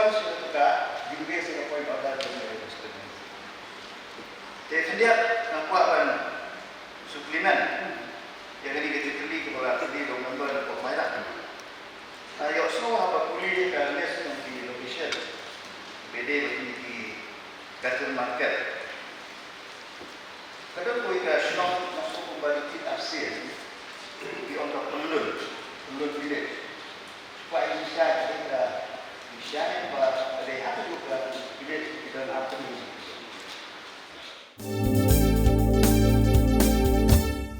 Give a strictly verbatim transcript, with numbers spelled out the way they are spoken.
response ïa kata ka, deliver ïa ka point order jong u Minister. Te khyndiat nga kwah ban supplement ïa kane ka jingkylli kaba la kylli da u member na Pokmaira. Nga ïohsngew haba pule ïa ka list jong ki location ba dei ba kine ki cattle market. Ka don kawei ka shnong, nga sngewthuh kumba ki ar sien, ki ong ka Pynlun, Pynlun village. Kwah ïa ki shai, ka dei ka, ki shai ba ka dei ha kajuh ka village, ki don ar tylli.